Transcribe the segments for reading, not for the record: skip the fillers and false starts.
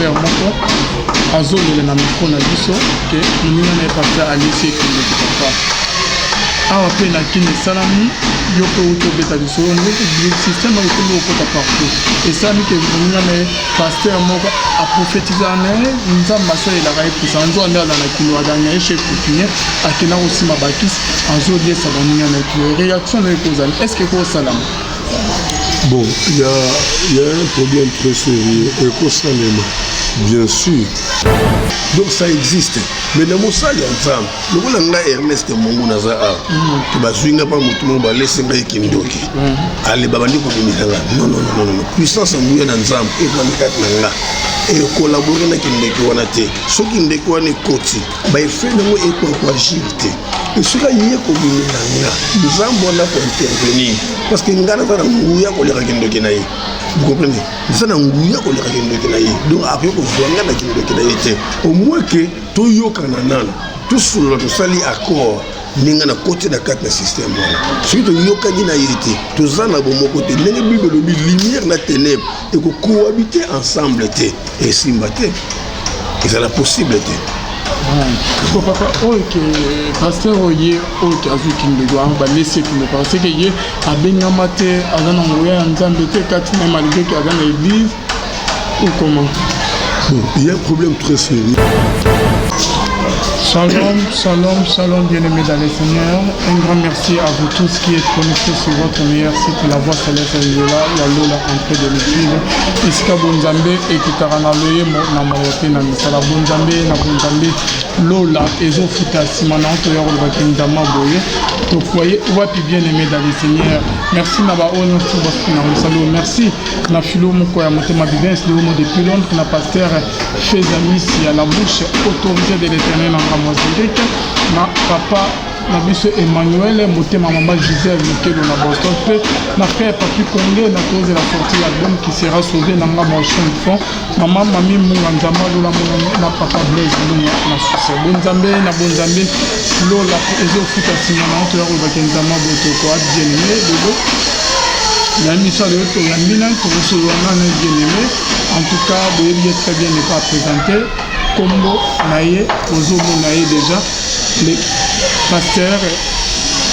pasteur moko azolela na micro na biso ke moninga na ye pasteur alisi ekindoki. Papa, awa mpe na Kini esalami, yo mpe outi obeta lisolo ndenge système ekomi okota partout. Esalami ke moninga na ye pasteur moko aprofetizaka na ye, Nzambe asalelaka ye pusa nzoka nde aza na kilo, azala na ye chef coutumier, akenda kosima bakisi, azoliesa baninga na ye. Réaction na ye ekozala, est ce que ekosalama? Bon, il y a un problème très sérieux. Ekosalema, bien sûr. Donc ça existe, mais na mosali ya Nzambe lokola ngai Ernest Mongu, naza awa to bazwi nga mpa motu moko, balesi ngai kindoki, ale babandi kobimisa nga. Non, non, non, non, puissance ya nguya na Nzambe evandi kati na nga, ekolabore na kindoki wana te. Soki ndeko wana ekoti, baeffet nango ekoagir te. Soki aye kobimela nga, Nzambe wana kointervenir, parce que nga naza na nguya koleka kindoki na ye. Vous comprenez? Naza na nguya koleka kindoki na ye, donc akoki kozwa nga na kindoki na ye te. Au moins ke toyokana nano, tosolola, tosali accord ndenge na koti na kati na système wana. Soki toyokani na ye te, toza na bomoko te, ndenge Bible elobi, lumière na ténèbre ekocohabite ensemble te, esimba te, ezala possible te. Po papa, oyo ke pasteur oyo, ye oyo ke azwi kindoki wana, balesi ye kindoki parce que ye abengama te, aza na nguya ya Nzambe te kati na ye, malgré ke aza na église, ou comment? Bon, il y a un problème très sérieux. Shalom, shalom, shalom, bien-aimés dans le Seigneur. Un grand merci à vous tous qui êtes connectés sur votre meilleur site, La Voix Céleste Yola, ya Lola, en train de nous suivre. Esika bonzambe ekitaka na loyembo, na mawa mpe na misala. Bonzambe na bonzambe, lola ezofuta. Nsima na toya kolobaki nzama boye, tofoye wapi? Bien aimé dans le Seigneur, merci na baoyo nyonso na mosala oyo. Merci na filo moko ya motema Bivens Leomo depuis Londres, na pasteur Fezamis ya la bouche autorisée de l'Éternel na ngambo ya Zurich, na papa na biso Emmanuel Motema, mama Gisèle Mokelo na Boston, mpe na frère Papi Konge na tozela sortie ya album qui sera sauvé na ngambo ya Champ de Fond, mama Mami Munga, Nzambe alola monano, na papa Blaise Munga na Suisse. Bonzambe na bonzambe, lola ezofuta. Nsima na toya kolobaki nzambe botoko. Bien aimé, lelo na émission lelo toyambi na tokosolola na bien aimé. En tout cas, boyebi ye très bien, n'est pas présenté. Kombo na ye ozomona ye déjà, le pasteur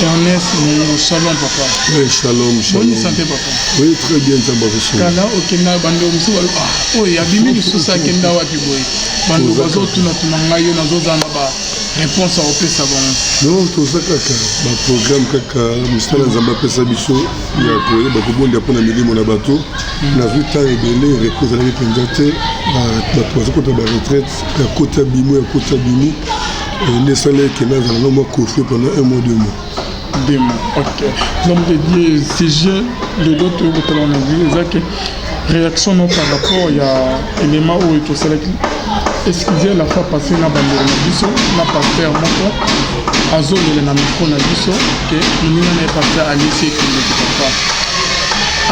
Ernest Mongo. Shalom, papa. Oui, shalom, shalom. Bonne santé, papa? Oui, très bien, Nzambe akosunga. Kala okenda, bando mosusu balo, ah, oyo abimi lisusu, akenda wapi boye? Bando bazotunatuna ngai yo, nazozala na ba réponse akopesa bango. Non, toza kaka baprogramme, kaka mosala Nzambe apesa biso ya koyeba kobondela mpona milimo na bato. Nazwi temps ebele, repos ezalaki mpenza te. Bato bazokota baretraite, ya kota bimi, ya kota bimi, nde esala eke nazala na mwa coffre pendant un mois, 2 mois. 2 mois, ok. Donc de sujet lelo toyokotala na vie eza ke réaction no par rapport ya élément oyo tosalaki, excusez, la fois passée na bandeko na biso, na pasteur moko azolela na micro na biso ke moninga na ye pasteur alisi ekindoki. Papa,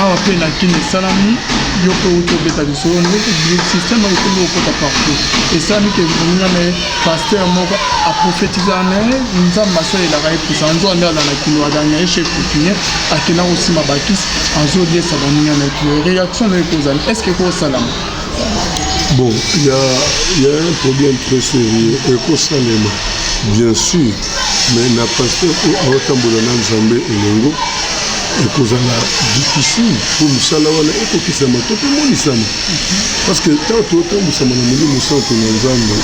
awa mpe na Kini esalami, yo mpe outi obeta lisolo ndenge système ekomi okota partout. Esalami ke moninga na ye pasteur moko aprofetizaka na ye, Nzambe asalelaka ye pusa nzoka nde aza na kilo, azala na ye chef coutumier, akenda kosima bakisi, azoliesa baninga na ye. Réaction na ye ekozala, est ce que ekosalama? Bon, il y a un problème très sérieux. Ekosalema, bien sûr, mais na pasteur oyo aotambola na Nzambe elongo, ekozala difficile mpo mosala wana ekokisama to mpe emonisama, parce que ntango totambwisama na Molimo Santo na Nzambe,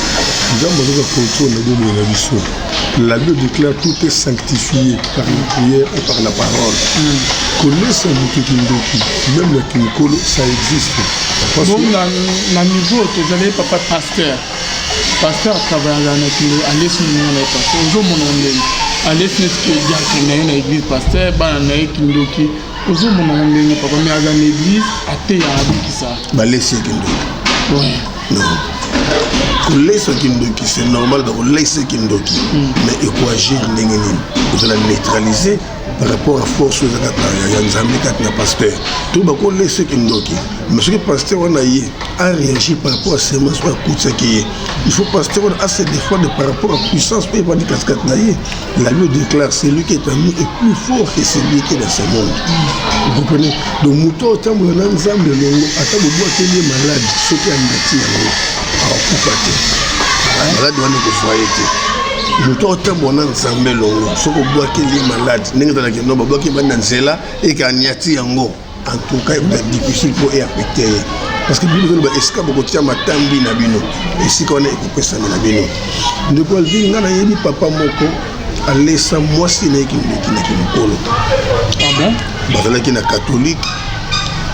Nzambe azoka contrôle na bomoi na biso. La Bible déclare: tout est sanctifié par la prière et par la parole. Kolesa moto kindoki, même na kinkolo, ça existe. Bon, na niveau tozali, papa pasteur, pasteur atravaillaka na kilo, alesi moninga na ye pasteur, ozomona ndenge alesi neti ke diacre na ye na église, pasteur bana na ye kindoki, ozomona ngo ndenge papa, mais aza na église, ateyaka, abikisa. Balesi ye kindoki? Non, kolesa kindoki, c'est normal, bakolesa kindoki, mais ekoagir ndenge nini? Kozala neutralisé. Par rapport à force oyo eza kati na ya Nzambe kati na pasteur, to bakolesa kindoki. Mais soki pasteur wana ye aréagir par rapport à semence oyo akutisaki ye, il faut pasteur wana ase défendre par rapport à puissance oyo evandi katikati na ye. La Bible déclare: celui qui est en nous est plus fort que celui qui est dans ce monde. Vous comprenez? Donc moto oyo otambola na Nzambe elongo, ata bobwakeli ye maladi, soki andati yango, akokufa te. Maladi wana ekozwa ye te. Moto otambola na Nzambe elongo, soki obwakeli ye maladi, ndenge ezalaki no, babwaki bani na nzela, eke aniati yango, en tout cas ekoza difficile mpo eaffecte ye, parce que bino ezoloba esika bokotia matambi na bino, esika wana ekopesamela bino. Ndeko Alvin, ngai nayebi papa moko alesa mwasi na ye kindoki na kimokolo. Ah bon? Bazalaki na catholique,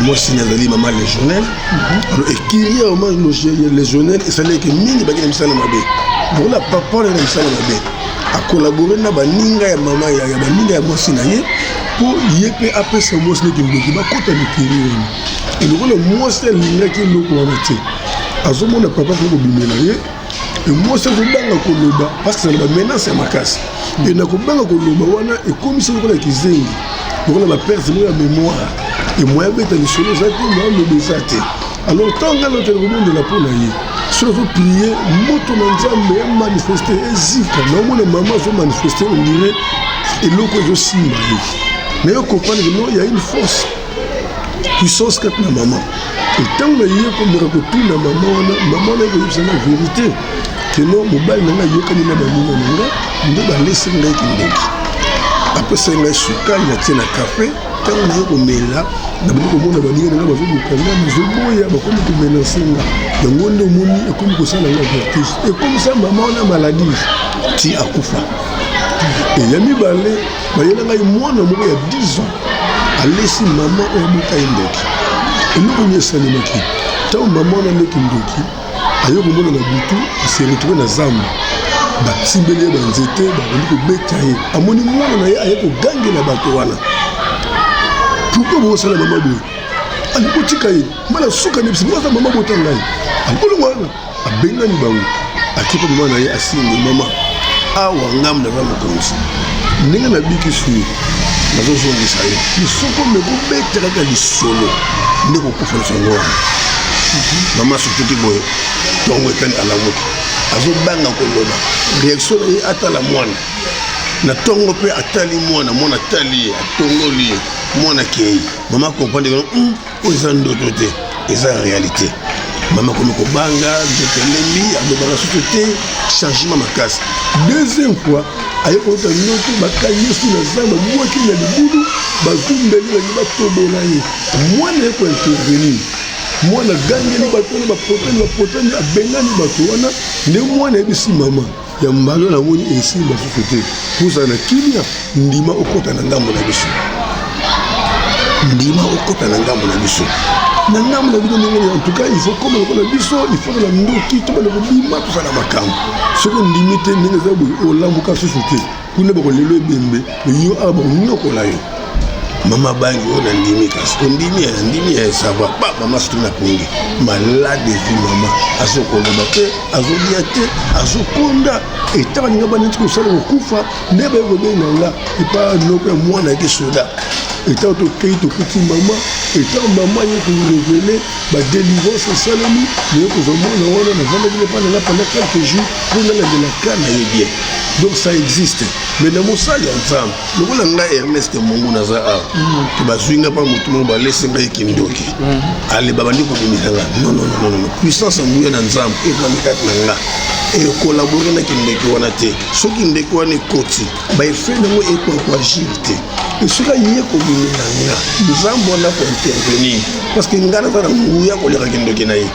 mwasi na azali mama légionnaire. Alors ekiri ya mama légionnaire esalaki mingi, baki na misala mabe. Lokola papa wana na misala mabe, akolabore na baninga ya mama ya baninga ya mwasi na ye mpo ye mpe apesa mwasi na kindoki, bakota mikili wana. Elokola mwasi alingaki eloko wana te, azomona papa akoki kobimela ye. Mwasi azobanga koloba parce que na bamenace ya makasi. E na kobanga koloba wana, ekomisi lokola kizengi, lokola baperte moko ya mémoire. Emoya abeta lisolo eza te, moya aloba eza te. Alors ntango ngai nakende kobondela mpo na ye, soki azoprie, moto na Nzambe emanifeste, ezika. Naomona mama azomanifeste, on dirait eloko ezosimba ye. Naye comprendre que non, ya une force, puissance kati na mama. Ntango na ye komeka kotuna mama wana, mama wana ekoyebisa nga vérité que non, mobali na ngai ayokani na baninga na nga nde balesi ngai kindoki, apesaki ngai sukali, natie na kafe. Ntango naye komela, nabandi komona baninga na ngai bazoluka nga, nazoboya, bakomi komenase nga. Yango nde omoni ekomi kosala nga vertige, ekomisa mama wana maladie ti akufa. Eya mibale, bayela ngai mwana moko ya 10 ans, alesi mama oyo abuka ye ndoki. Eloko nini esalemaki? Ntango mama wana aleki ndoki, aye komona na butu, ase retrouve na zamba, batimbeli ye banzete, bakondi kobeta ye. Amoni mwana na ye aye kogangela bato wana: "Pourquoi bokosala mama boye? Alikotika ye mbala suka nde biso aza mama, bota ngai." Alikolongo wana, abengani bango, akipa mama na ye, asimbi mama: "Awa ngambo naza mokonzi, ndenge nabikisi yo, nazozongisa yo. Soko me kobeta kaka lisolo nde kokufa lisongo wana." Mama sotuki boye, ntongo etani, alamuki, azobanga koloba. Réaction na ye, atala mwana na ntongo mpe atali mwana, mwana atali ye, atongoli ye, mwana akei. Mama comprendre oyo eza ndoto te, eza réalité. Mama komi kobanga, nzoto elembi, alobaka susu te, changement makasi. Deuxième fois aye kolota ndoto, bakangi ye su na zamba, babwaki na libulu, bazumbeli, bangi batobola ye. Mwana ye kointervenir, mwana agangeli bato wana, bapotani, bapotani, abengani bato wana. Nde mwana ayebisi mama ya mbala: "Namoni esimba susu te, kozala na kimia, ndima okɔta na ngambo na biso, ndima okɔta na ngambo na biso." Na ngambo na bino ndenge nini? En tout cas il faut koma lokola biso, il faut na ndoki, tobanda kobima, tosala makambo. Soki ondimi te, ndenge eza boye, olamuka susu te. Kuna bakolelo ebembe, yo awa bakonyokola yo. Mama bangi: "Oyo nandimi." Kasi ondimi ya nandimi ya esava ba mama surtout na pongi, malade ezwi mama, azokoloba te, azolia te, azokonda. Etaka ninga bana neti kosala kokufa, nde baye kobenga nga epa noko ya mwana yaki soda. Etango tokei, tokuti mama. Etango mama ye korévéler, badélivrance esalemi, naye kozwa mwana wana, navandaki epa nanga pendant quelques jours mpo nalandela ka na ye bien. Donc ça existe, mais na mosali ya Nzambe lokola ngai Ernest Mongu naza awa, to bazwi nga mpa motu moko, balesi ngai kindoki, ale babandi kobimisa nga. Non, non, non, non, puissance ya nguya na Nzambe evandi kati na nga, ekolabore na kindoki wana te. Soki ndeko wana ekoti, baeffet nango ekoagir te. Soki aye kobimela nga, Nzambe wana kointervenir, parce que nga naza na nguya koleka kindoki na ye.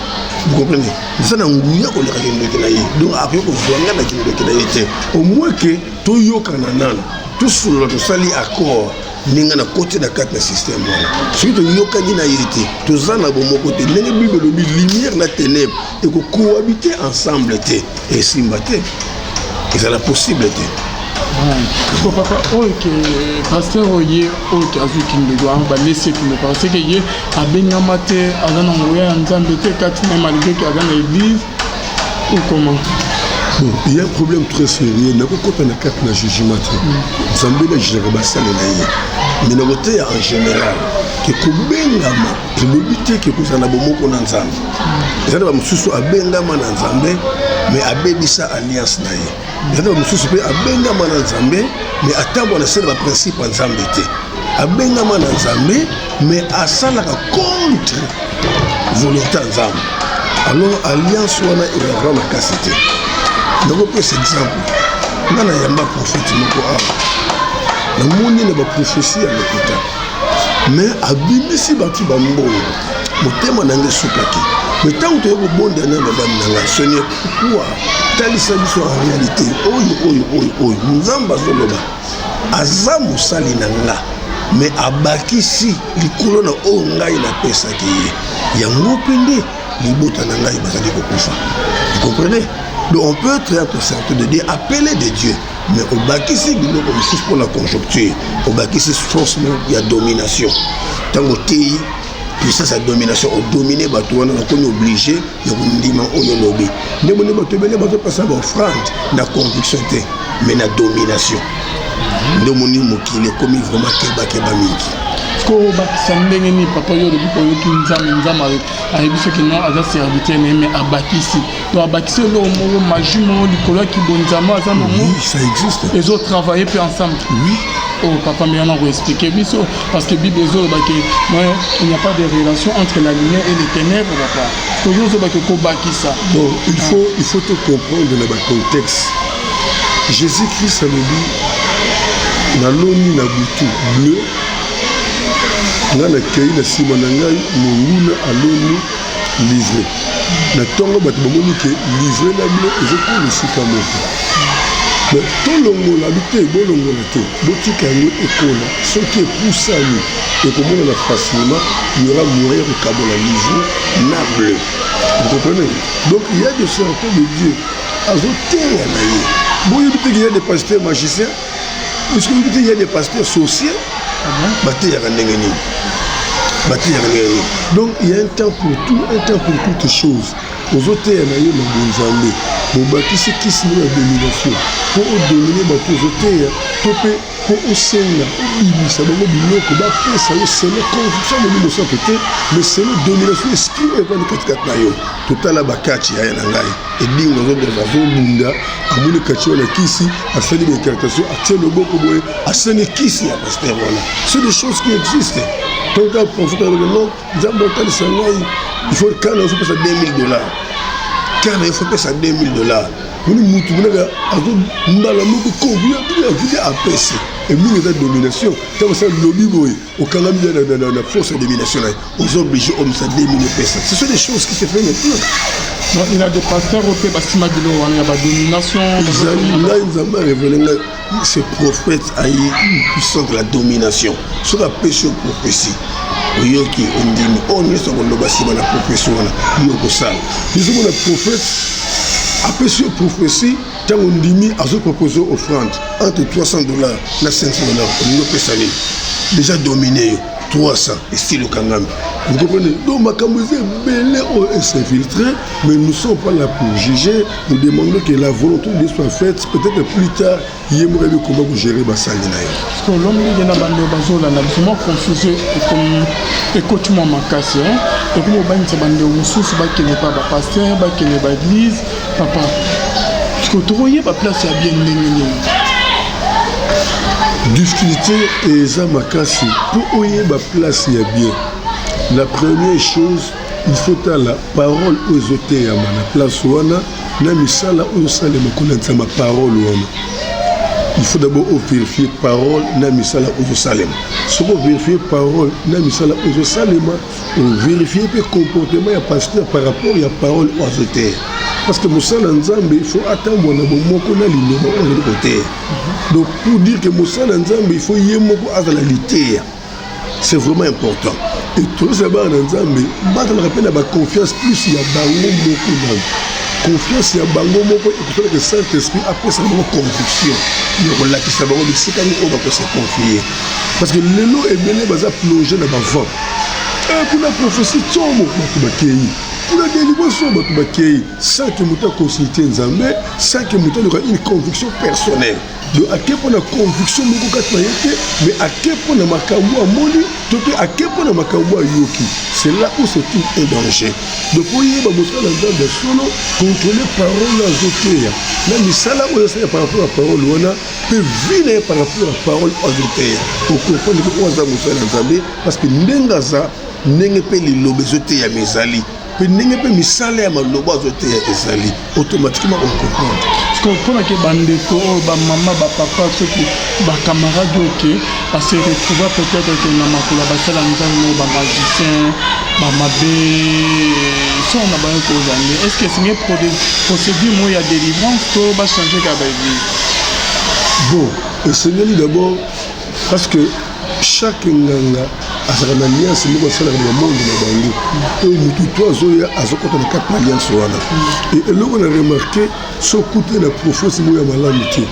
Vous comprenez? Naza na nguya koleka kindoki na ye, donc akoki kozwa nga na kindoki na ye te, au moins ke toyokana nano, tosolola, tosali accord ndenge na koti na kati na système wana. Soki toyokani na ye te, toza na bomoko te, ndenge Bible elobi, lumière na ténèbre ekocohabite ensemble te, esimba te, ezala possible te. So papa, oyo ke pasteur oyo ye oyo ke azwi kindoki wana, balesi ye kindoki parce que ye abengama te, aza na nguya ya Nzambe te kati na, malgré ke aza na église ou comment? Bon, il y a un problème très sérieux. Nakokota na kati na jugement te. Nzambe na jugeaka basali na ye, mais nakoteya en général ke kobengama elobi te ke kozala na bomoko na Nzambe. Eza na bamosusu abengama na Nzambe, mais abebisa alliance na ye. Eza na bamosusu mpe abengama na Nzambe, mais atambola na se na baprincipe ya Nzambe te. Abengama na Nzambe, mais asalaka contre volonté ya Nzambe. Alors alliance wana ezalaka makasi te. Nakopesa exemple: nga nayamba prophète moko awa, namoni na baprophétie ya lokuta, mais abimisi bato bambongo. Motema na ngai esukaki. Mais ntango toye kobondela na madame na ngai: "Seigneur, pourquoi? Talisa biso en réalité oyo oyo oyo oyo Nzambe azoloba." Aza mosali na nga, mais abakisi likolo na oyo ngai napesaki ye. Yango mpe nde libota na ngai bazali kokufa. Vous comprenez? Donc on peut être un serviteur de Dieu, appelé de Dieu, mais obakisi biloko mosusu mpo na conjoncture, obakisi force ya domination. Ntango oteyi puissance ya domination, odomine bato wana, bakomi obligé ya kondima oyo olobi. Nde moni bato ebele bazopesa baoffrande na conviction te, mais na domination. Nde omoni mokili ekomi vraiment kebakeba mingi. Kobakisa ndenge nini, papa? Yo olobi oyoki Nzambe, Nzambe ayebi soki no aza serviteur na ye, mais abakisi to abakisi eloko moko, magie moko likolo ya kibonzambe aza nango. Oui, ça existe. Ezotravaille mpe ensemble. Oui. Oh papa, mais yana koexpliquer biso, parce que Bible ezoloba ke il n'y a pas de relation entre la lumière et les ténèbres. Papa, tozo ozoloba ke kobakisa. Bon, il faut te comprendre na bacontexte. Jésus Christ alobi: "Naloni na butu blé, ngai nakei, na nsima na ngai monguna aloni l'ivraie. Na ntongo bato bamoni ke l'ivraie na blé ezokoma esika moko, mais tolongola bi te, bolongola te, botika yango ekola. Soki epusani, ekomonana facilement, il y aura moyen ya kokabola l'ivraie na blé." Vous comprenez? Donc il y a des serviteurs de Dieu azoteya na ye. Boyebi te qu'il y a des pasteurs magiciens? Est-ce que oyebi te qu'il y a des pasteurs sorciers? Bateyaka ndenge nini? Bateyaka ndenge nini? Donc il y a un temps pour tout, un temps pour toutes choses. Ozoteya na yo na bonzambe, bobakisi kisi moko ya domination mpo odomine bato ozoteya, to mpe mpo osenga obimisa bango biloko bapesa yo selon conviction Molimo Santo te, mais selon domination esprit oyo evandi katikati na yo. Totala bakati yaya na ngai edingo azobunda, amoni kati wana kisi, asali baincantation, atie loboko boye, asengi kisi ya pasteur wana. C'est des choses qui existent. Donc prophète alobi: "Non, Nzambe otalisa ngai, il faut kana ozopesa 2000 dollars, kana il faut pesa 2000 dollars." Moni mutu monaka azo mbala moko convie apesi emingi, eza domination. Ntango osala lobi boye, okangami na force ya domination na ye, oza obligé omisa 2000 epesa. Ce sont des choses qui se fait maintenant. Donc, il y a des pasteurs oyo mpe basima biloko wana ya badomination. Ezali ngai, Nzambe arévélé ngai ce prophète aye une puissance de la domination. Soki apesi yo prophétie, oyoki, ondimi, oyo nyonso akoloba nsima na prophétie wana, yo okosala. Bizomona prophète apesi yo prophétie, ntango ondimi, azopropose offrande entre 300 dollars na 500 dollars. Olingi opesa nini? Déjà dominé yo 300, estile okangami. Vous comprenez? Donc makambo eza ebele oyo es'infiltré, mais nous sommes pas là pour juger. Nous demandons que la volonté de Dieu soit faite. Peut-être plus tard, ye moko ayebi comment kogérer basali na ye. Parce que l'homme ndenge na bando bazolanda biso, mwa confusion ekoti mwa makasi, ekomi obangisa bandeko mosusu bakende pa bapasteur, bakende baeglise. Papa, parce que tokoyeba place ya bien ndenge nini? Difficulté eza makasi mpo oyeba place ya bien. La première chose, il faut tala parole oyo ezoteyama na place wana, na misala oyo osalema kolandisama parole wana. Il faut d'abord ovérifier parole na misala oyo ezosalema. Soki ovérifie parole na misala oyo ezosalema, ovérifie mpe comportement ya pasteur par rapport ya parole oyo azoteya, parce que mosala Nzambe, il faut atambola na bomoko na liloba oyo azali koteya. Donc pour dire que mosala Nzambe, il faut ye moko azala liteya, c'est vraiment important. Et tozala bana na Nzambe, bazalaka mpe na baconfiance plus ya bango moko. Nano confiance ya bango moko ekosalaka Saint Esprit apesa bango conviction ya kolakisa bango bisika nini oyo bakose confier, parce que lelo ebele baza plongé na bavent. Kuna prophétie, ntongo bato bakei. Kuna délivrance oyo bato bakei sans que moto aconsulte Nzambe, sans que moto aluka une conviction personnelle. Donc ake mpo na conviction moko kati na ye te, mais ake mpo na makambo amoni to mpe ake mpo na makambo ayoki. C'est là où se trouve un danger. Donc oyeba mosala na Nzambe ya solo, contrôler parole azoteya na misala oyo asala par rapport à parole wana, mpe vie na ye par rapport à parole oyo azoteya, ocomprendre ke oyo aza mosala na Nzambe, parce que ndenge aza, ndenge mpe liloba ezoteyama ezali, mpe ndenge mpe misala ya maloba azoteya ezali, automatiquement ocomprendre. Mpona ke bandeko oyo, bamama, bapapa, soki bacamarade oyo ke base retrouva peut-être ke na makolo ya basala Nzambe oyo, bamagicien, bamabe so na bango kozwa nde, est ce que esengi procédure moko ya délivrance to bachange kaka baéglise? Bon, esengeli d'abord, parce que chaque nganga azalaka na alliance moko asalaka na bamonde na bango, oyo motu to azoya azokɔta na kati na alliance wana. E eloko na remarquer, so okute na prophète moko ya malamu te,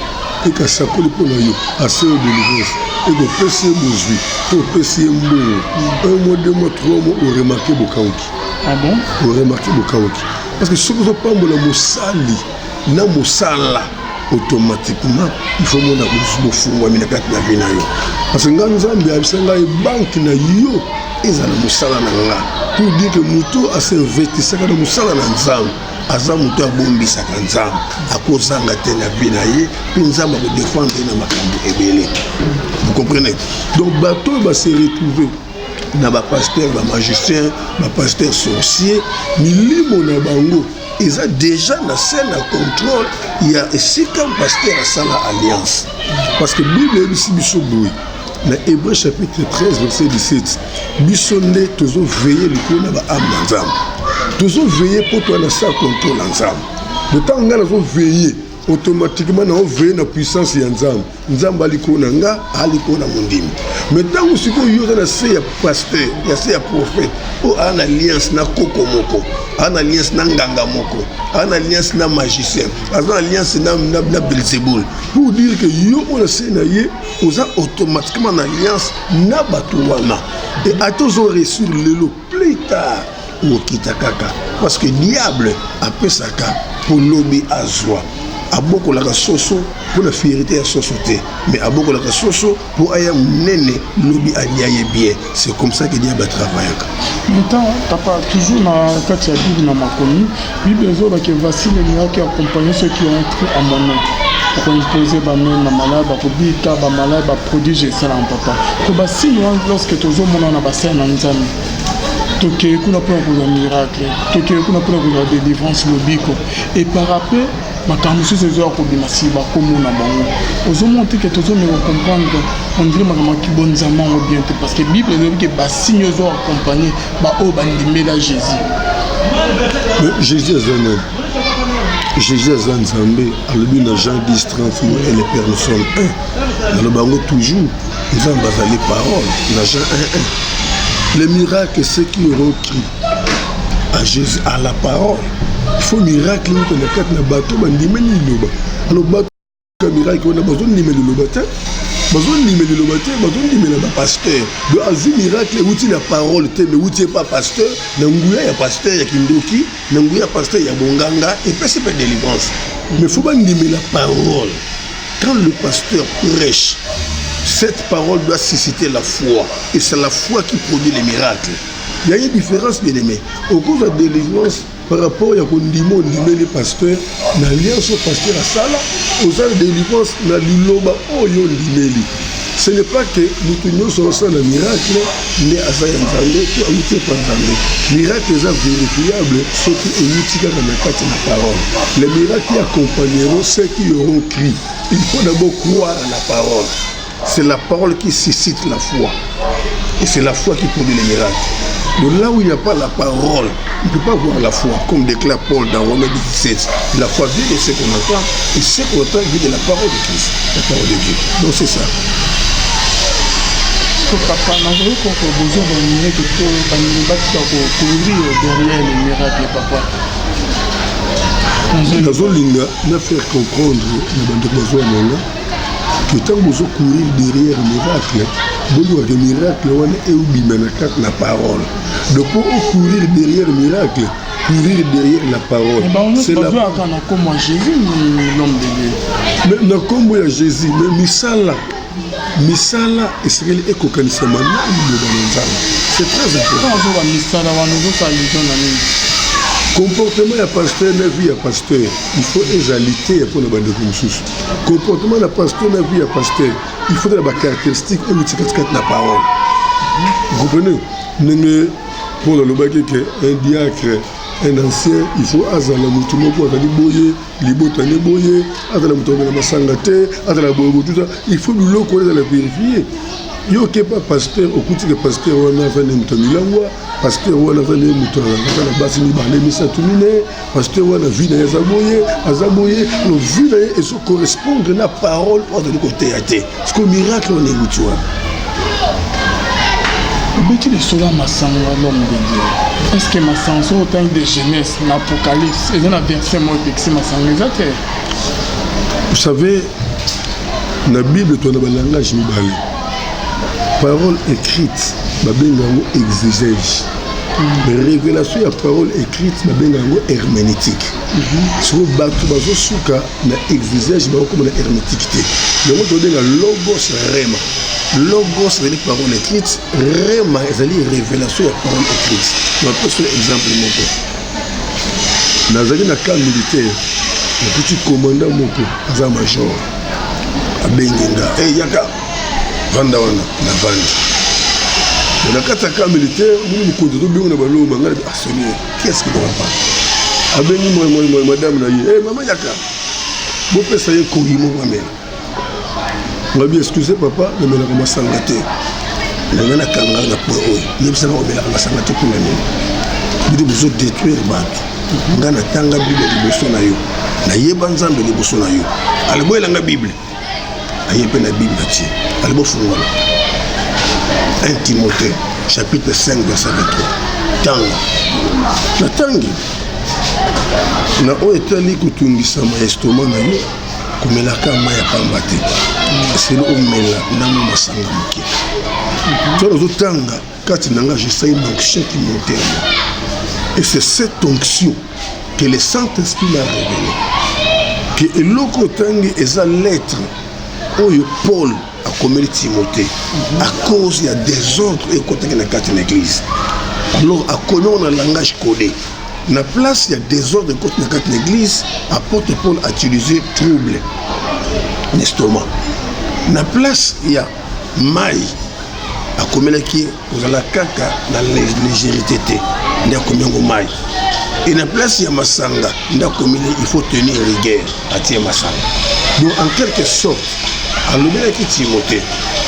ekasakoli mpo na yo, asala délivrance, ekopesi ye bozwi to opesi ye mbongo, un mois, 2 mois, 3 mois, oremarquer bokauki. Ah bon? Oremarquer bokauki, parce que soki ozopambola mosali na mosala, automatiquement il faut mona bofungwami na kati na vie na yo, parce que nga Nzambe ayebisa ngai banque na yo ezala mosala na nga, pour dire que moto asinvestisaka na mosala na Nzambe aza moto abombisaka Nzambe, akozanga te na vie na ye, mpe Nzambe akodefendre ye na makambo ebele. Vous comprenez? Donc bato oyo base retrouver na bapasteur bamagicien, bapasteur sorcier, milimo na bango eza déjà na se na contrôle ya esika pasteur asala alliance, parce que Bible eyebisi biso boye na Hébreu chapitre 13 verset 17: biso nde tozoveiller likolo na baâme na Nzambe. Tozoveiller mpo toya na sa contrôle ya Nzambe. De ntango ngai nazoveiller, automatiquement naoveiller na puissance ya Nzambe. Nzambe alikolo na nga, alikolo na mondimi. Mais ntango sikoyo yo oza na se ya pasteur, ya se ya prophète oyo aa na alliance na koko moko, aa na alliance na nganga moko, aa na alliance na magicien, aza na alliance na Belzebul, pour dire que yo oyo na se na ye oza automatiquement na alliance na bato wana. E ata ozoréussir lelo, plus tard okita kaka, parce que diable apesaka mpo lobi azwa. Abokolaka soso mpo na fierté ya soso te, mais abokolaka soso mpo aya monene, lobi alia ye bien. C'est comme ça que diable atravaillaka. Maintenant, papa, toujours na kati ya Bible, na makomi, Bible ezolobaki: "Voici les miracles qui accompagnent ceux qui ont cru à mon nom, bakoimposer bamain na malade, bakobika bamalade." Baprodige esalaka, papa, ko basigne wana, lorsque tozomona na basala na Nzambe, tokei kuna mpona kozwa miracle, tokei kuna mpona kozwa délivrance, lobiko, et par après makambo mosusu ezoya kobima si bakomona bango. Ozomona te ke tozomeka comprendre, on dirait makambo ya kibonzama yango bien te, parce que Bible ezobi ke basigne ozo accompagne baoyo bandimela Jésus. Mais Jésus aza nani? Jésus aza Nzambe. Alobi na Jean 10 30: "Moi et le Père, nous sommes un." Naloba yango toujours, Nzambe azali parole. Na Jean 1 1, les miracles, ceux qui auront cru à Jésus, à la parole. Il faut miracle euta na kati na bato bandimeli liloba. Alors bato miracle wana bazondimela liloba te, bazondimela liloba te, bazondimela bapasteur. Donc azwi miracle euti na parole te, mais euti epa pasteur, na nguya ya pasteur ya kindoki, na nguya ya pasteur ya bonganga, epesi mpe délivrance. Mais faut bandimela parole. Quand le pasteur prêche, cette parole doit susciter la foi, et c'est la foi qui produit les miracles. Il y a une différence, bien aimé. Okozwa délivrance par rapport ya kondima ondimeli pasteur, na alliance oyo pasteur asala. Oza na délivrance na liloba oyo ondimeli. Ce n'est pas que moto nyonso osala miracle nde aza ya Nzambe to awuti epa Nzambe. Miracle eza vérifiable soki ewuti kaka na kati na parole. Les miracles qui accompagneront ceux qui auront cru. Il faut d'abord croire à la parole. C'est la parole qui suscite la foi et c'est la foi qui produit les miracles. Donc là où il n'y a pas la parole, il ne peut pas avoir la foi, comme déclare Paul dans Romains 17. La foi vient de ce qu'on entend, et ce qu'on entend vient de la parole de Christ, la parole de Dieu. Donc c'est ça. Papa, nazali koko bozwa bamiracle to bandimi batika kocourir derrière le miracle, papa. Nazolinga na faire comprendre na bandeko bazwa nanga ke ntango bozocourir derrière miracle, bolukaka miracle wana eobima na kati na parole. Donc mpo ocourir derrière miracle, courir derrière la parole. C'est la na kombo ya Jésus, l'homme de Dieu. Mais na kombo ya Jésus, mais misala, misala esengeli ekokanisama na liloba na Nzambe. C'est très important. Ozoba misala wana, ozosala allusion na nini? Comportement ya pasteur na vie ya pasteur, il faut ezali te ya mpona bandeko mosusu. Comportement na pasteur na vie ya pasteur, il faut na bacaractéristique oyo tikatikati na parole. Vous comprenez? Ndenge Paul alobaki ke un diacre, un ancien, il faut azala motu moko azali boye, libota ne boye, azala moto amela masanga te, azala boye botuta. Il faut biloko wana ezala vérifie. Yo okepa pasteur, okuti ke pasteur wana aza nde moto ya milangwa, pasteur wana aza nde moto aza na basi mibale, misato, mine, pasteur wana vie na ye aza boye, aza boye. No vie na ye ezocorrespondre na parole oyo azali koteya te. Siko miracle wana ewuti wana. Obeti lisolo ya masanga, l'homme de Dieu. Est ce que masanga, soki otangi de Genèse na Apocalypse, eza na verset moko epekisi masanga? Eza te. Vous savez, na Bible toza na balangage mibale. Parole écrite, babenga yango exégèse. Révélation ya parole écrite, babenga yango herméneutique. Soko bato bazosuka na exégèse, bakokoma na herméneutique te. Yango tobenga logos, rema. Logos ezali parole écrite, rema ezali révélation ya parole écrite. Napesi exemple moko. Nazalaki na camp militaire, nakuti commandant moko aza major, abengi nga: "Hey, yaka, vanda wana." Navandi na kati ya camp militaire. Moni mokonzi azobenga na baloma ngai. Ah Seigneur, qu'est-ce qui ne va pas? Abengi madame na ye: "Hey, mama, yaka, bopesa ye koyi moko amela." Ngabi: "Excuse papa, namelaka masanga te." Nanga nakanga na point oyo yebisaka omelaka masanga te mpona nini? Bino bozodétruire bato. Nga natanga Bible liboso na yo, nayeba Nzambe liboso na yo. Aleboyelanga Bible, aye mpe na Bible, atie alebofungola 1 Timothée chapitre 5 verset 23. Tanga. Natangi na oyo etali kotungisama ya estomac na yo, komelaka mai ya pamba te, esili omela ndambo masanga moke. To nazotanga kati na nga, je sens une onction qui monte en moi, et c'est cette onction que le Saint-Esprit m'a révélé ke eloko otangi eza lettre oyo Paul akomeli Timothée à cause ya désordre ekotaki na kati na église. Alors akomi yango na langage codé. Na place ya désordre ekoti na kati na église, apôtre Paul a utilisé trouble na estomac. Na place ya mai, akomelaki kozala kaka na légèreté te, nde akomi yango mai. Et na place ya masanga, nde akomeli il faut tenir rigueur, atie masanga. Donc en quelque sorte alobelaki Timothée: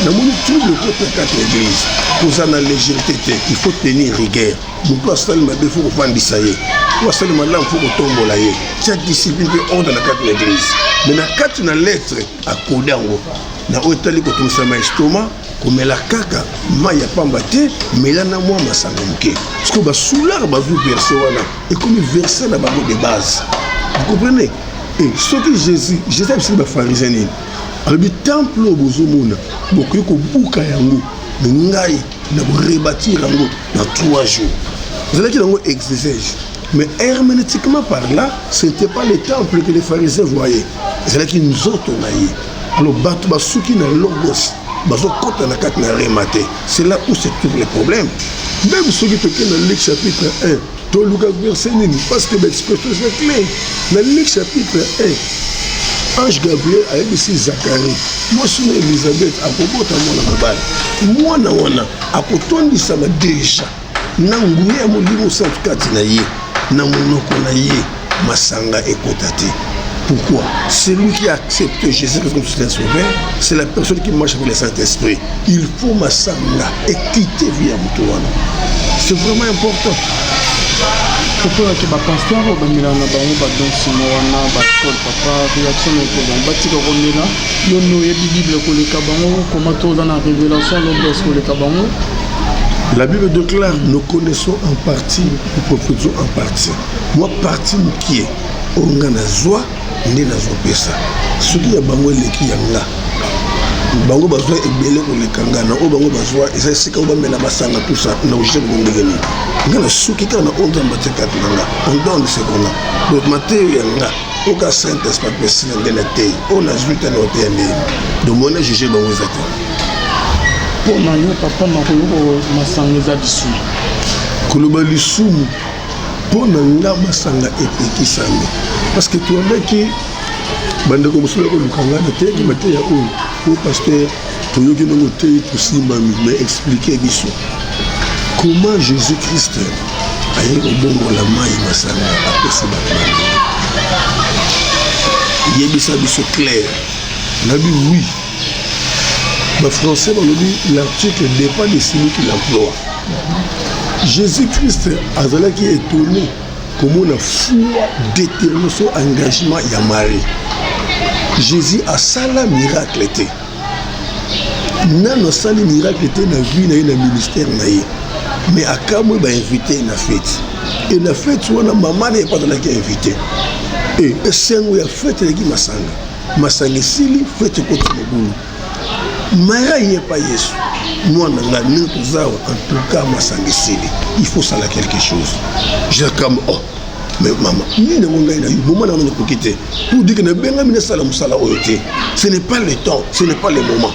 namoni trouble ekoti na kati na église, kozala na légèreté te, il faut tenir rigueur. Moto asali mabe, faut kofandisa ye. Po asali malamu, faut kotombola ye. Tia discipline mpe ordre na kati na église. Mais na kati na lettre, akode yango na oyo etali kotungisama estomac, komela kaka mai ya pamba te, mela na mwa masanga moke. Parce que basoûlards bazwi verset wana, ekomi verset na bango de base. Vous comprenez? E soki Jésus abisiki bafarisien nini? Alobi: "Temple oyo bozomona, bokoki kobuka yango, me ngai na korebâtir yango na 3 jours." Ezalaki yango exégèse, mais herméneutiquement par là, ce n'était pas le temple que les pharisiens voyaient, ezalaki nzoto na ye. Alors bato basuki na logos, bazokɔta na kati na rema te. C'est là où se trouve le problème. Même soki tokei na Luc chapitre 1, toluka verset nini? Parce que baexpression eza clair. Na Luc chapitre 1, ange Gabriel ayebisi Zakari: mwasi na Elizabeth akobota mwana mobali, mwana wana akotondisama déjà na nguya ya Molimo Santu kati na ye, na monoko na ye masanga ekota te. Pourquoi? Celui qui accepte Jésus-Christ comme son sauveur, c'est la personne qui marche avec le Saint-Esprit. Il faut masanga ekite vie ya moto wana. C'est vraiment important. Toponaki bapasteur oyo bamelaka na bango badonsimo wana baalcool. Papa, réaction na ekozala batika komela? Yo nde oyebi Bible koleka bango, koma to oza na révélation logos koleka bango. La Bible déclare: nous connaissons en partie, nous prophétisons en partie. Moi, partie mokie oyo nga nazwa nde nazopesa. Soki ya bango eleki ya nga, Bango bazwa ebele koleka nga na oyo bango bazwa, eza esika oyo bamela masanga tusa na ojuge bango ndenge nini? Nga nasuki kaka na oyo Nzambe atie kati na nga. On donne ce qu'on a. Donc mateyo ya nga oka Saint Esprit apesi na nde na tei oyo nazwi te na oteya ndenge. Donc mona juge bango eza te. Mpo na yo, papa, nakoyoka masanga eza lisumu? Koloba lisumu, mpo na nga masanga epekisami, parce que toyandaki bandeko mosusu bakoluka nga na teyaki mateya oyo. O pasteur, toyoki ndenge oteyi, tosimbami, mais explique biso comment Jésus Christ aye kobongola mai masanga, apesi bato bameli. Yebisa biso clair. Nabi oui, bafrançais balobi: "L'article dépend de celui qui l'emploie." Jésus Christ azalaki étonné komona foi, détermination, engagement ya Marie. Jésus asala miracle te, nano asali miracle te na vie na ye, na ministère na ye, mais akamwe bainvité na fête. E na fête wana, mama na ye mpo azalaki invité. E esengo ya fête eleki masanga, masanga esili, fête ekota mobulu. Maya ye pa Yesu: "Mwana nga, ndenge toza awa, en tout cas masanga esili, il faut sala quelque chose." Jakam: "Oh, mais mama, nini yango? Ngai na yo moma na nga nakoki te pour dire que nabengami nasala mosala oyo te. Ce n'est pas le temps, ce n'est pas le moment."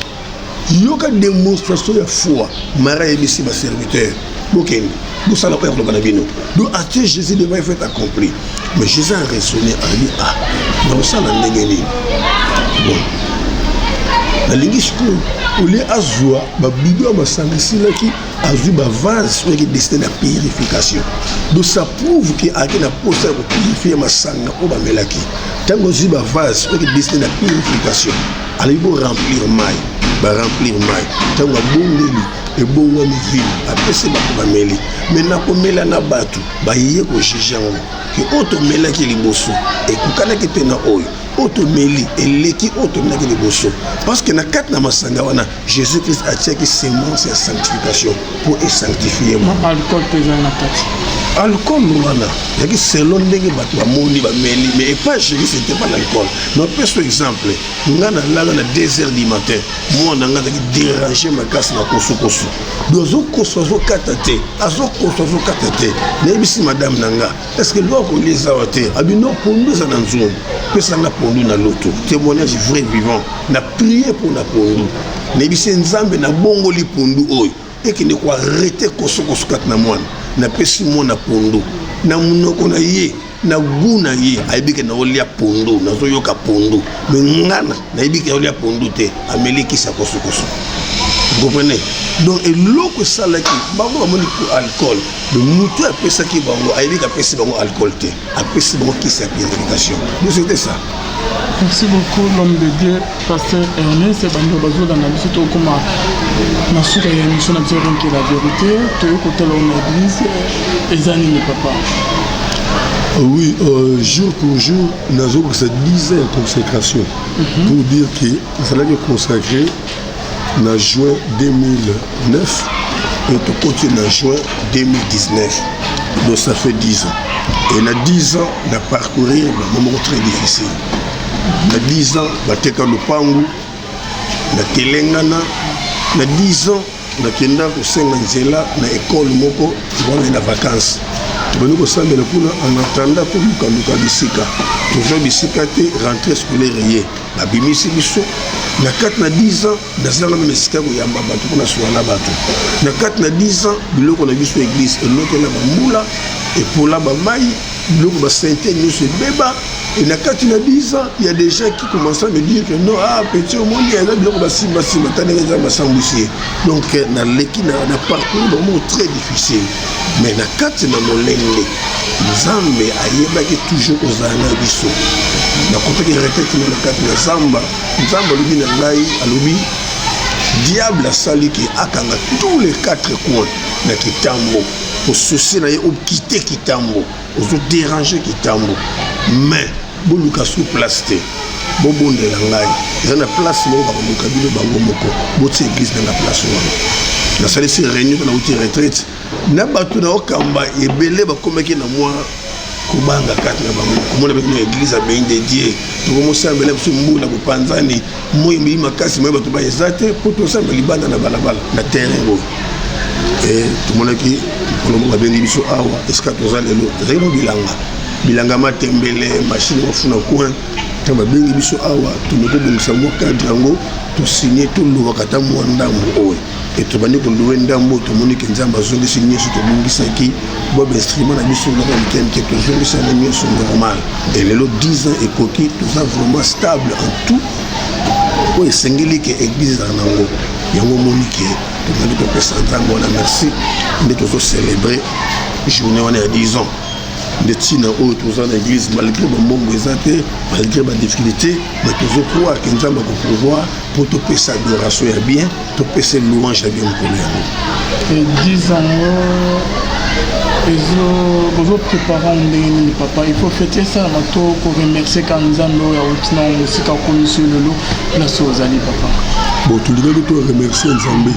Yoka démonstration ya foi. Mara ayebisi baserviteur: "Bokende, bosala oyo akoloba na bino." Donc atie Jésus devant un fait accompli. Mais Jésus a raisonné, alobi: "Ah, nakosala ndenge nini? Bon, nalingi sikoyo olie." Azwa babidon ya masanga esilaki, azwi bavase oyo eki destiné na purification. Donc ça prouve ke ayaki na posa ya kopurifie masanga oyo bamelaki. Ntango azwi bavase oyo eki destiné na purification, alobi: "Boremplir mai." Baremplir mai. Ntango abondeli, ebongwami vino, apesi bato, bameli. Me na komela na bato baye kojuge yango ke oyo tomelaki liboso ekokanaki te na oyo. Oyo tomeli eleki oyo tomelaki liboso, parce que na kati na masanga wana, Jésus Christ atiaki semence ya sanctification mpo esanctifie. Alcool mpe ezali na kati? Alcool wana ezalaki selon ndenge bato bamoni, bameli, mais epa Jésus c'était pas l'alcool. Napesa exemple: nga nalala na 2 heures du matin, mwana nga azalaki dérange makasi na kosukosu. Do azokoso, azokata te, azokoso, azokata te. Nayebisi madame na nga: "Est ce que lwa kolia eza awa te?" Abino: "Pondu eza na nzungu, pesanga pondu na loto." Témoignage vrai vivant. Na prie mpo na pondu, nayebisi Nzambe: "Nabongoli pondu oyo, ekende koarrêter kosokoso kati na mwana." Napesi mwana pondu na monoko na ye, na gu na ye ayebi ke naolia pondu, nazoyoka pondu, me ngana nayebi ke naolia pondu te. Ameli kisi ya kosokoso. Comprenez? Donc eloko esalaki bango bamoni alcool, mais motu apesaki bango ayebi ke apesi bango alcool te, apesi bango kisi ya purification. Donc c'était ça. Merci beaucoup, l'homme de Dieu, pasteur Ernest. Bando bazolanda biso, tokóma na suka ya émission na biso Rien que la vérité. Toyei kotala oyo na église eza nini, papa? Oui, jour pour jour, nazokokisa 10 ans ya consécration. Pour dire que nazalaki consacré na juin 2009 et tokoti na juin 2019, donc ça fait 10 ans. Et na 10 ans na parcourir bamoments moko très difficile. Na 10 ans bateka lopangu na telengana. Na 10 ans nakenda kosenga nzela na ekole moko wana na vacance, tobandi kosambela kuna en attendant tolukaluka bisika. Tozwa bisika te. Rentrée scolaire ye, babimisi biso. Na kati na 10 ans nazalanga meme esika koyamba bato mpona suka na bato. Na kati na 10 ans, biloko na biso église elokela bambula, epola bamai, biloko basente nyonso ebeba. Et na kati na 10 ans, il y a des gens qui commencent à me dire que non, ah petit, omoni eza biloko basimbasimba, ta ndenge eza basambwisi ye. Donc naleki na parcours bango très difficile, mais na kati na molende, Nzambe ayebaki toujours kozala na biso. Nakotaki retraite na kati na zamba. Nzambe alobi na ngai, alobi: "Diable asali ke akanga tous les quatre coins na Kitambo, kosusi na ye okite Kitambo, ozodérange Kitambo, mais boluka sur place te, bobondela ngai. Eza na place moko bakoluka bino bango moko, botia église nanga place wana." Nasalisi réunion, nauti retraite na bato na okamba ebele, bakomaki na mwa kobanga kati na bango, komona beki na église ya béni de Dieu. Tokomosambela biso mbula bopanzani, moi ebimi makasi, moi bato ba eza te mpo tosambela libanda na balabala na terrain oyo. E tomonaki mokolo moko babengi biso awa esika toza lelo, ezalaki no bilanga bilanga matembele, machine mafuna coin. Ntango babengi biso awa, tomeki kobongisa mwa cadre yango, tosigne, tolobaka ata mwa ndambo oyo e tobandi kolouer ndambo oyo. Tomoni ke Nzambe azongisi nyonso tobongisaki, bwa bainstrument na biso eloko mike mike, tozongisi yango nyonso normal. E lelo 10 ans ekoki, toza vraiment stable en tout oyo esengeli ke église ezala nango. Yango omoni ke tozali topesa Nzambe wana merci. Nde tozocélébrer journée wana ya 10 ans. Nde ntina oyo toza na église, malgré bambongo eza te, malgré badifficulté, mais tozocroire ke Nzambe akopourvoir mpo topesa adoration ya bien, topesa louange ya bien mokolo yango. E 10 ans ezo bozoprépare ndenge nini, papa? Il faut fête esalama to koremercier ka Nzambe oyo awuti na mosika, akomisi yo lelo place oyo ozali, papa? Bon, tolingaki to remercier Nzambe,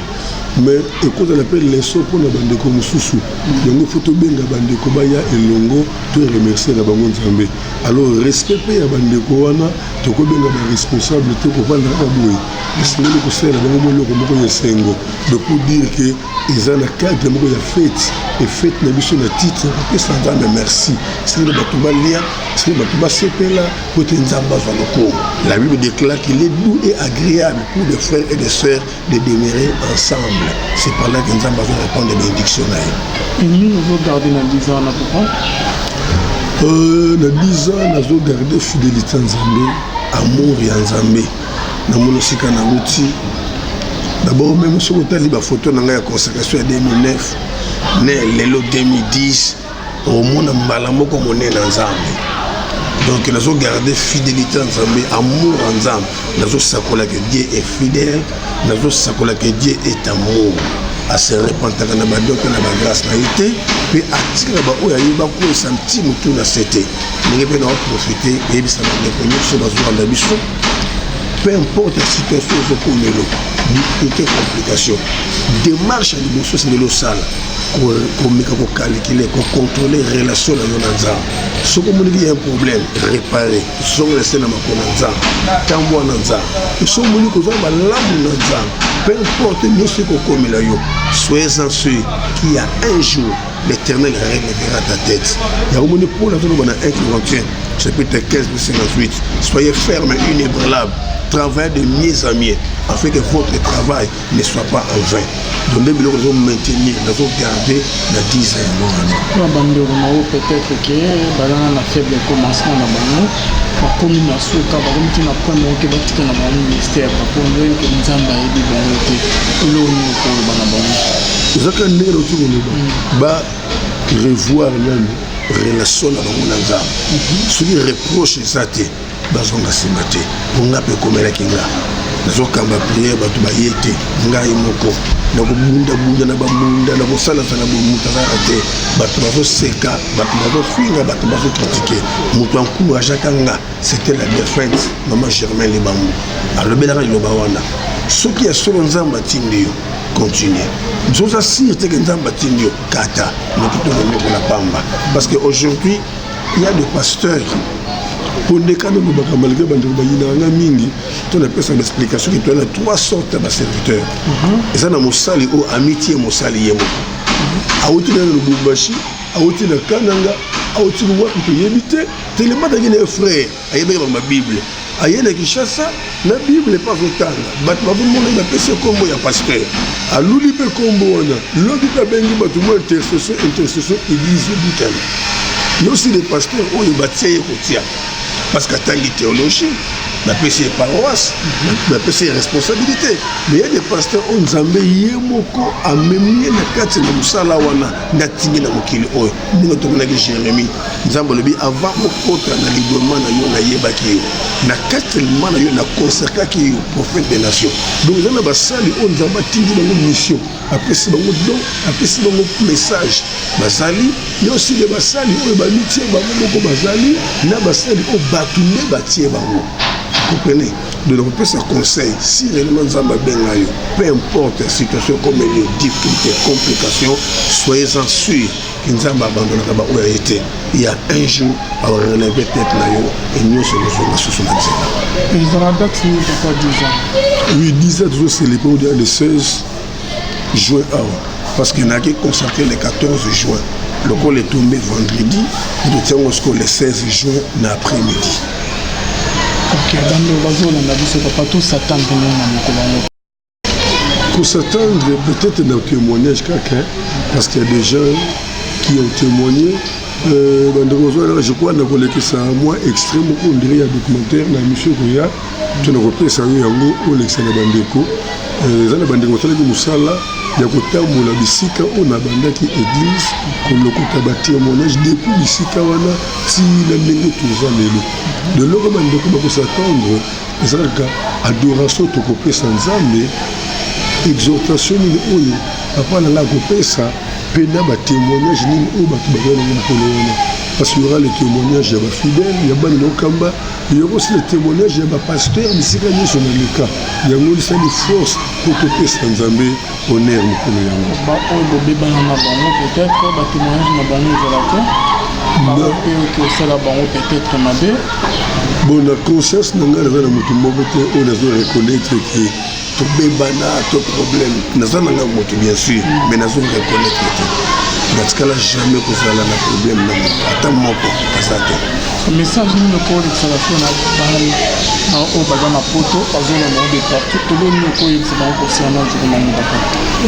mais ekozala mpe leçon mpona bandeko mosusu. Yango fo tobenga bandeko baya elongo, to remercier na bango Nzambe. Alors respect mpe ya bandeko wana, tokobenga baresponsable te kovanda kaka boye. Esengeli kosalela bango mwa eloko moko ya esengo. Donc pour dire que eza na cadre moko ya fête, e fête na biso na titre ya kopesa Nzambe merci. Esengeli bato balia, esengeli bato basepela po ete Nzambe azwa lokumu. La Bible déclare qu'il est doux et agréable pour des frères et des sœurs de demeurer ensemble. C'est par là que Nzambe azwa répondre bénédiction na ye. Nini ozogarde na 10 ans na, papa? Na 10 ans nazogarde fidélité ya Nzambe, amour ya Nzambe. Namoni esika nauti. D'abord, même soki otali bafoto na ngai ya consacration ya 2009 ne lelo 2010, omona mbala moko monene na Nzambe. Donc nazogarde fidélité ya Nzambe, amour ya Nzambe. Nazosakola ke Dieu est fidèle, nazosakola ke Dieu est amour, ase repentaka na badon mpe na bagrâce na ye te, mpe atikaka baoyo ayeba koyesa nti motu na se te. Ndenge mpe naoprofite eyebisa bandeko nyonso bazolanda biso, peu importe la situation ozokomelo, difficulté, complication, démarche ya liboso esengeli osala, komeka kocalculer, kocontrôler relation na yo na Nzambe. Soki omoniki ya un problème, réparer, zonga se na makolo na Nzambe, tambwa na Nzambe. Soki omoni kozwa malamu na Nzambe, peu importe nyonso ekokomela yo, soyez-en sûr qu'il y a un jour l'Éternel relèvera ta tête. Yango moni Paul azoloba na 1 Corinthiens chapitre 15 verset 58: soyez ferme, inébranlable, travaillez de mieux en mieux afin que votre travail ne soit pas en vain. Donc nde biloko nazo maintenir, nazogarde na 10 ans yango wana. Mpona bandeko na oyo peut-être ke bazana na faible commencement na bango, bakomi na suka, bakomi ti na point moko ke batika na bango ministère, papa, oyebi ke Nzambe ayebi bango te, eloko nini okoloba na bango? Eza kaka ndenge nauti koloba, ba revoir nanu relation na bango na Nzambe. Soki reproche eza te, bazonga nsima te. Po nga mpe ekomelaki nga, nazokamba prière, bato baye te, ngai moko nakobundabunda na bambunda, nakosalasala boye, moto azalaka te, bato bazoseka, bato bazofinga, bato bazocritiquer. Moto encourageaka nga, c'était la défunte mama Germain Libambu. Alobelaka liloba wana: soki ya solo Nzambe atindi yo, continue. Oza sûr te ke Nzambe atindi yo, kata noki tokomekola pamba. Parce que aujourd'hui il y a des pasteurs. Mpo nde kaka olobaka, malgré bandeko bayinaka nga mingi, to napesa baexplication ke toza na trois sortes ya baserviteur. Eza na mosali oyo amitie mosali ye moko. Awuti na Lubumbashi, awuti na Kananga, awuti wapi toyebi te. Telemataki na ye frère, ayebaki bango babible, aye na Kinshasa na Bible mpe azotanga, bato bazomona ye, bapesi ye nkombo ya pasteur. Aluli mpe nkombo wana, lobi mpe abengi bato mwa intercession, intercession, église ebutana. Yosi le pasteur oyo batia ye kotia parce que atangi théologie, bapesi ye paroisse, bapesi ye responsabilité. Mais ya des pasteurs oyo Nzambe ye moko amemi ye na kati na mosala wana, nde atindi na mokili oyo. Ndenge tomonaki Jérémie, Nzambe alobi: avant okota na liboma na yo, nayebaki yo, na kati ya liboma na yo naconsécraki yo prophète des nations. Donc eza na basali oyo Nzambe atindi bango mission, apesi bango don, apesi bango message, bazali nyonso nde basali oyo bamitie bango moko, bazali na basali oyo bato nde batie bango. Comprenez? Donc nakopesa conseil, si réellement Nzambe abenga yo, peu importe situation comme yo, difficulté, complication, soyez-en sûr que Nzambe abandonnaka baoyo aye te. Il y a un jour akorelever tête na yo e nyonso ekozonga susu na nzela. Ezala date nini, papa, 10 ans? Oui, 10 ans, tozocélébrer odia le 16 juin awa. Parce que nayaki consacré le 14 juin, lokola etombe vendredi, totiango sikoyo le 16 juin na après-midi. Ok, bando bazolanda biso, papa, tos'attendre ndenge na mokolo yango? Pour s'attendre peut-être dans témoignage kaka, parce qu'il y a des gens qui ont témoigné. Bandeko ozwana, je crois nakolekisa mwa extrait moko ondire ya documentaire na émission koya to nakopesa yo yango, olekisa na bandeko. Eza na bandeko basalaki mosala ya kotambola bisika oyo nabandaki église, kolokota batémoignage depuis bisika wana ntina ndenge toza lelo. Leloko bandeko bakos'attendre eza kaka adoration tokopesa Nzambe, exhortation nini oyo papa na ngai akopesa, mpe na batémoignage nini oyo bato bakoya nango mokolo wana, parce qu'il y aura le témoignage ya bafidèle, ya bana na okamba, il y aura aussi le témoignage ya bapasteur bisika nyonso na leka. Yango lisali force mpo topesa Nzambe honneur mokolo yango. Baoyo bobebana na bango, peut-être batémoignage na bango ezala te, bango mpe oki osala bango peut-être mabe? Bon, na conscience na ngai, naza na motu moko te oyo nazo reconnaître ke tobebana to problème. Naza na nga moto, bien sûr, mais nazo reconnaître te. Natikala jamais kozala na problème na moto ata moko, aza te. Message nini okolekisaka so na bana na oyo baza na Poto, bazolanda de partout? Tolo nini okoyebisa bango concernant journée yango, papa?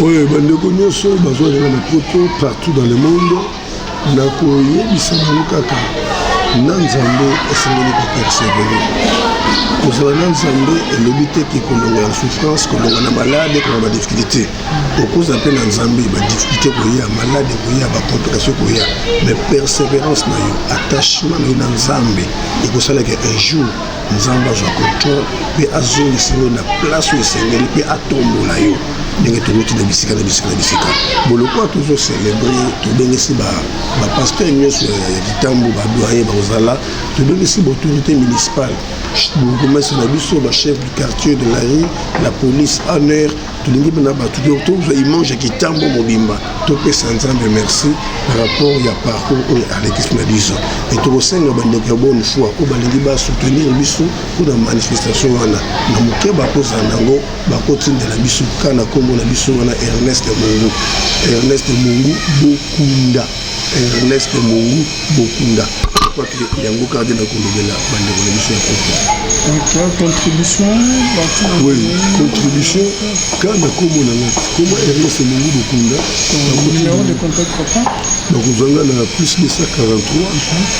Oyo bandeko nyonso bazolanda na Poto, partout dans le monde, nakoyebisa bango kaka, na Nzambe esengeli kopersévérer. Kozala na Nzambe elobi te ke kolongola na souffrance, kolongola na malade, kolongola badifficulté. Okozala mpe na Nzambe, badifficulté koya, malade koya, bacomplication koya, mais persévérance na yo, attachement na yo na Nzambe ekosalaka un jour Nzambe azwa contrôle mpe azongisa yo na place oyo esengeli mpe atombola yo ndenge towuti na bisika na bisika na bisika. Bolokwa tozocélébrer, tobengisi bapasteur nyonso ya Kitambo, badoyen bakozala, tobengisi baautorité municipale, bourgmestre na biso, bachef du quartier, de la rue, la police honneur. Tolingi mpe na bato, tozwa image ya Kitambo mobimba, topesa Nzambe merci par rapport ya parcours oyo alekisi na biso. E tokosenga bandeko ya bonne foi oyo balingi basoutenir biso mpona manifestation wana, na moke bakozala nango, bakotindela biso ka na nkombo na biso wana, Ernest Mongu, Ernest Mongu Bokunda, Ernest Mongu Bokunda. Kwake yango kaka te na kolobela bandeko na biso ya Poto. Contribution? Oui, contribution kaka na nkombo na nga, kombo Ernest Mongu Bokunda. Numéro de contact, papa? Bakozwa nga na plus 243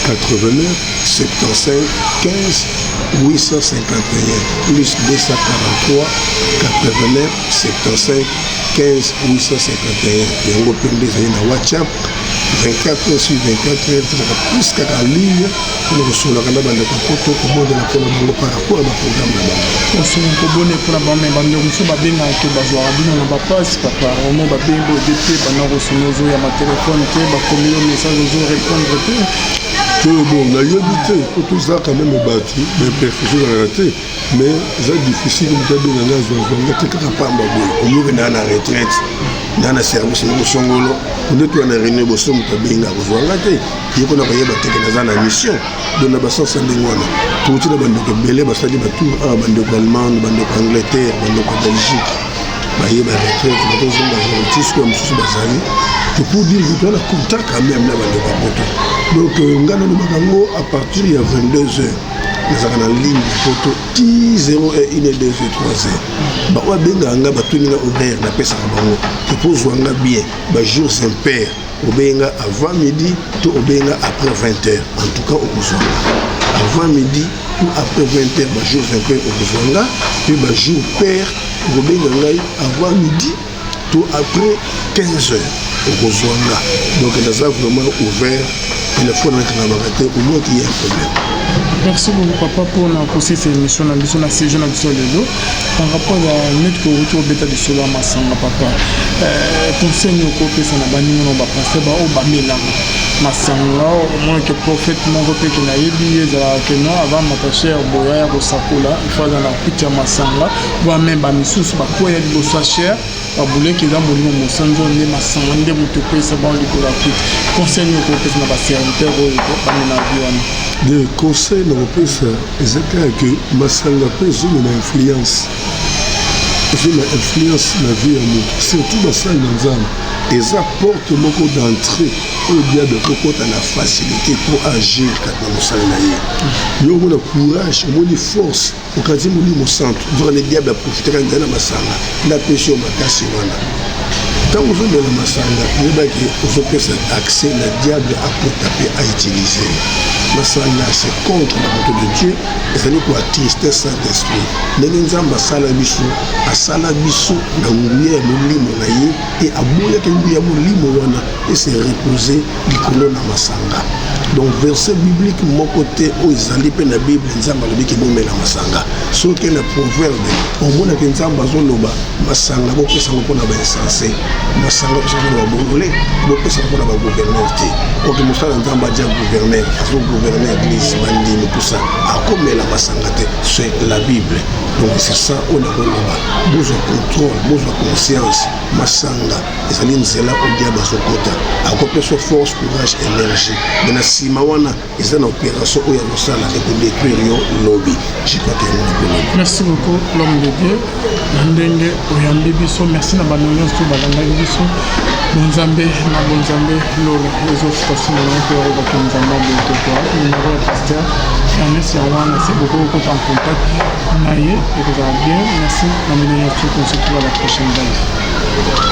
89 75 15 851, plus 243 89 75 15 851. Yango mpe nde ezali na WhatsApp, 24 heures sur 24 heures, tozalaka plus kaka en ligne mpona kosololaka na bandeko Poto, kobondela mpona bango par rapport ya baprogramme na bango. Osolo kobone mpona bango, me bandeko mosusu babengaka te, bazwaka bino na bapasi, papa. Omo babengi boye te, banda kosona, ozoyamba telefone te, bakomi yo message, ozorépondre te. To bon, nayebi te, po toza quand même bato, baimperfection ezalaka te, mais eza difficile moto abenga nga, azwazwanga te kaka pamba boye. Oyoki naa na retraite, naa na service moko songolo, nde toya na réunion boso, moto abenga kozwanga te, ye mpona koyeba teke naza na mission. Donc na basens ya ndenge wana, touti na bandeko ebele basali batour awa, bandeko Allemande, bandeko Angleterre, bandeko ya Belgique, baye baretraite, batozonga ti sikoyo, mosusu bazali. To pour dire que toza na contact quand même na bandeko ya Poto. Donc ngai nalobaka yango, à partir ya 22 heures nazalaka na ligne ya Poto ti 0 1 2 3 heures. Baoyo abengaka nga, batuni nga horaire, napesaka bango. To po ozwa nga bien, bajours impair, obenga avant midi to obenga après 20 heures. En tout cas okozwa nga avant midi ou après 20 heures, bajours impair okozwa nga, mpe bajour pair okobenga ngai avant midi to après 15 heures, okozwa nga. Donc naza vraiment ouvert, telefone nakangamaka te au moins qu'il y a un problème. Merci beaucoup, papa, mpona kosisa émission na biso na sujet na biso lelo par rapport ya neti kouti kobeta lisolo ya masanga. Papa, conseil nini okopesa na baninga na bapasteur baoyo bamelaka? Masanga omonake prophète moko mpe ke nayebi ye, ezalaka ke non, avant mata chaire boya ya kosakola, il faut aza na kwiti ya masanga. Voire même bamisusu bakwea liboso ya chaire, babuleki eza molimo mosanzo nde masanga nde moto ekweyisa bango likolo ya kwiti. Conseil nini okopesa na baserviteur oyo bamema vie wana? De conseil na kopesa eza kaka ke masanga mpe ezomema influence, ezomema influence na vie ya moto, surtout basali na Nzambe. Eza porte moko d'entrée oyo diable akokota na facilité mpo agir kati na mosala na ye. Yo omona courage, omoni force, okanisi Molimo Santu, nzoka nde diable aprofitaka nzela na masanga nde apesi yo makasi wana. Ntango ozomela masanga, oyebaki ozopesa accès na diable akota mpe autilize masanga. C'est contre la volonté de Dieu, ezali koattriste Saint Esprit. Ndenge Nzambe asala biso, asala biso na nguya ya molimo na ye, e aboyaki nguya ya molimo wana ese repose likolo na masanga. Donc verset biblique moko te oyo ezali mpe na Bible Nzambe alobiki bomela masanga. Soki na Proverbe, omonaki Nzambe azoloba masanga bopesango mpona bainsensé, masanga bopesa mpona babolole, bopesango mpona bagouverneur te. Oke mosala Nzambe adia gouverneur, azogouverne église, bandimi, tout ça, akomela masanga te. C'est la Bible. Donc c'est ça oyo nakoloba: bozwa contrôle, bozwa conscience. Masanga ezali nzela oyo diable azokota, akopesa force, courage, énergie, mais na nsima wana eza na opération oyo azosala, ekodétruire yo lobi. Je crois que yango nakoloba. Merci beaucoup, l'homme de Dieu, na ndenge oyambi biso. Merci na bano nyonso balandaki biso. Bonzambe na bonzambe, lola ezofuta nsima nango mpe oyokaki Nzambe abotokoa. Numéro ya pasteur Ernest yango wana, se bokoki kokota en contact na ye, ekozala bien. Merci na bino nyonso, on se retrouve à la prochaine live.